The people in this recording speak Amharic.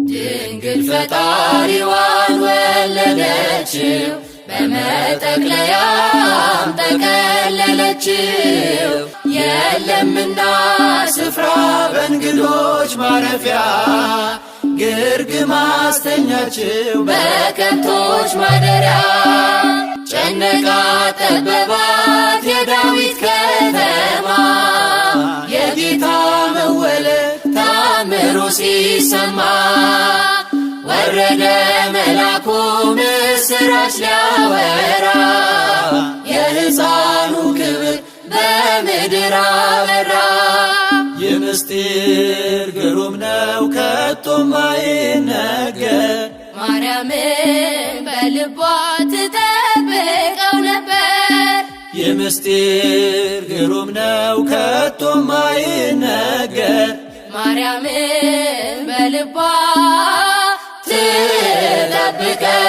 ድንግል ፈጣሪዋን ወለደችው፣ በመጠቅለያም ጠቀለለችው። የለምና ስፍራ በእንግዶች ማረፊያ፣ ግርግም አስተኛችው በከብቶች ማደሪያ። ጨነቃት ጠበባት የዳዊት ከተማ፣ የጌታ መወለድ ታምሩ ሲሰማ። ወረደ መላኩ ምስራች ሊያወራ፣ የሕፃኑ ክብር በምድር አበራ። የምስጢር ግሩም ነው ከቶ ማይነገር፣ ማርያምን በልቧ ትጠብቀው ነበር። የምስጢር ግሩም ነው ከቶ ማይነገር፣ ማርያምን በልቧ ትጠብቀው